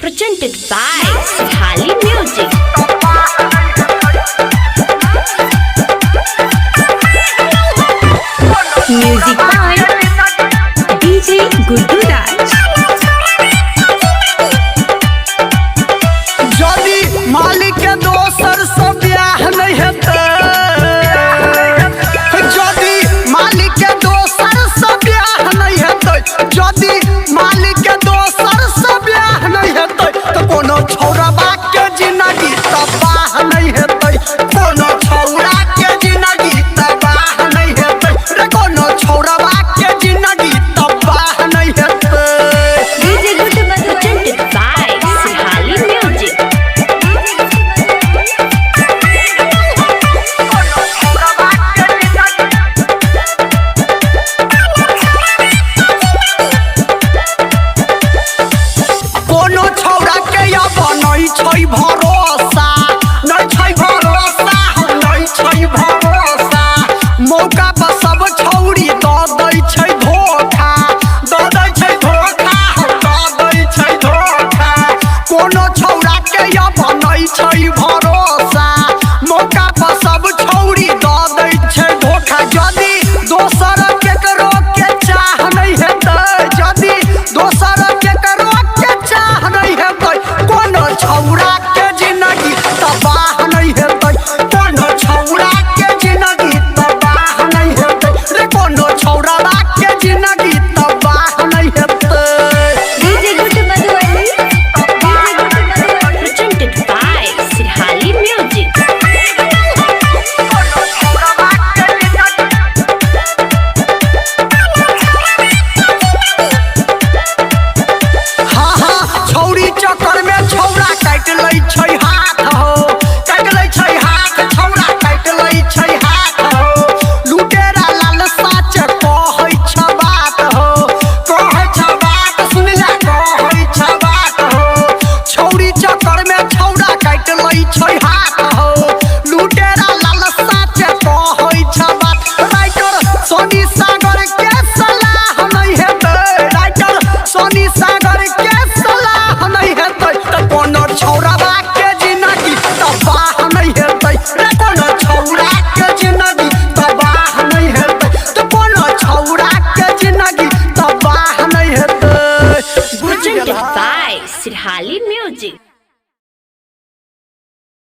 Presented by Sihali Music. Music by DJ Guddu Raj. यदि मालिक के दोसर से ब्याह नहीं हेतै, यदि मालिक के दोसर से ब्याह नहीं हेतै, यदि मालिक के दोसर से ब्याह नहीं हेतै, तऽ कोनो छौड़ाबा के जिंदगी तबाह नहीं हेतै। कोनो छौड़ा के जिंदगी तबाह नहीं हेतै रे, कोनो छौड़ाबा के जिंदगी तबाह नहीं हेतै। DJ Guddu Madhubani. Presented by Sihali Music. कोनो छौड़ा के अब नहीं छै भरोसा, नहीं छै भरोसा, नहीं छै भरोसा। मौका पर सब छौड़ी दऽ दै छै धोखा, दऽ दै छै धोखा, दऽ दै छै धोखा। कोनो छौड़ा के अब नहीं छै भरोसा, मौका पर सब छौड़ी दऽ दै छै धोखा। यदि दोसर केकरो के चाह नहीं हेतै, यदि दोसर केकरो के चाह नहीं हेतै, कोनो छौड़ा के जिंदगी तबाह नहीं हेतै। कोनो छौड़ा के जिंदगी तबाह नहीं हेतै रे, कोनो छौड़ा के जिंदगी तबाह नहीं हेतै। DJ Guddu Madhubani. DJ Guddu Madhubani. Presented by Sihali Music. हाँ हाँ, छौड़ी चक्कर